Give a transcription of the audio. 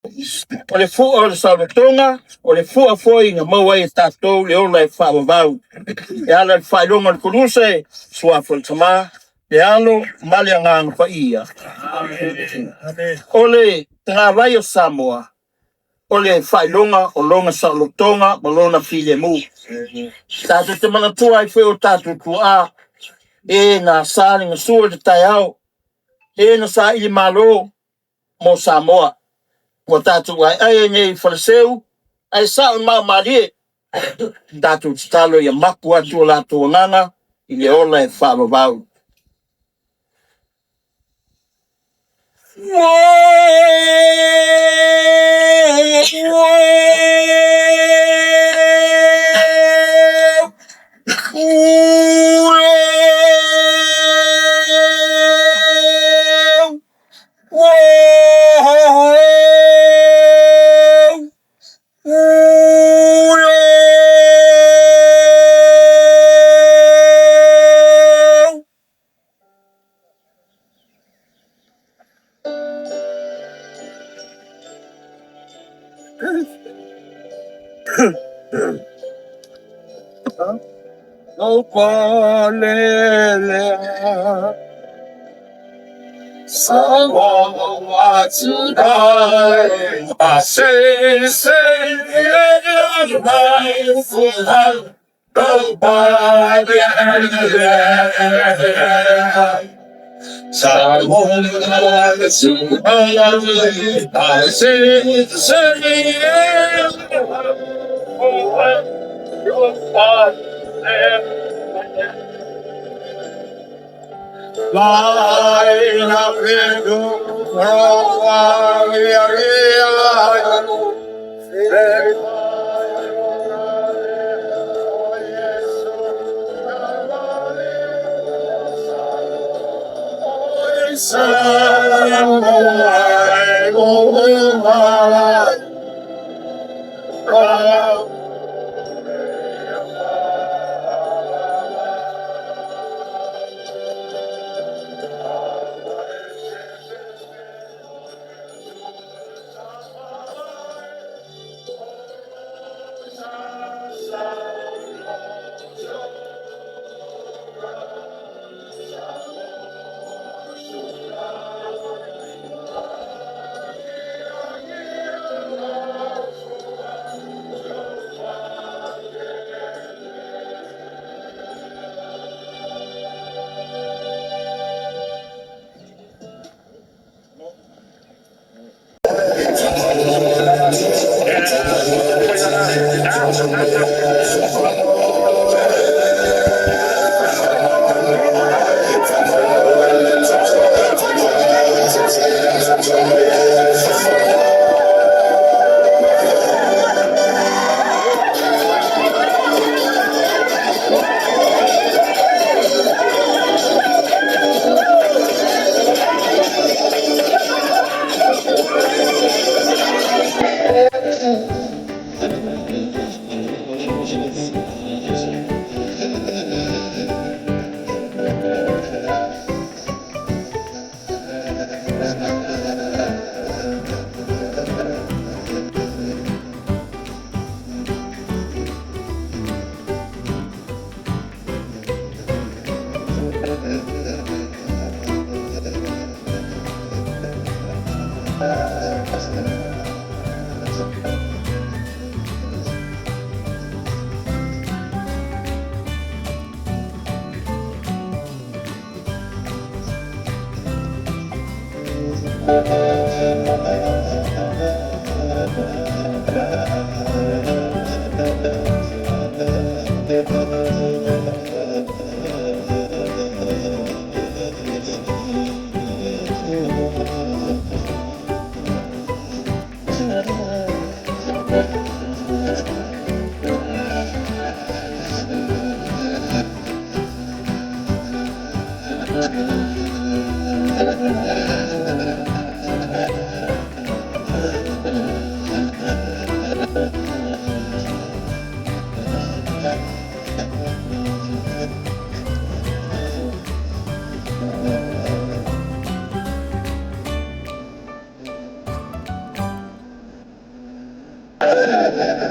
O le fua o le saolotoga, o le fua foi na maua ai e tatou le ola e faavavau. E ala i le faailoga o le Koluse, i le Suafa o le Tama, le Alo ma le Agaga Paia. O le tagavai o Samoa, o le faailoga o lona saolotoga ma lona filemu. Tatou te manatua ai foi o tatou tuaa, e na asa le gasu o le taeao, e na saili malo mo Samoa. Ua tatou aeae ai nei i Faleseu, ae sao i maa o malie. Tatou tatalo ia mapu atu o latou agaga i le ola e faavavau. Ia.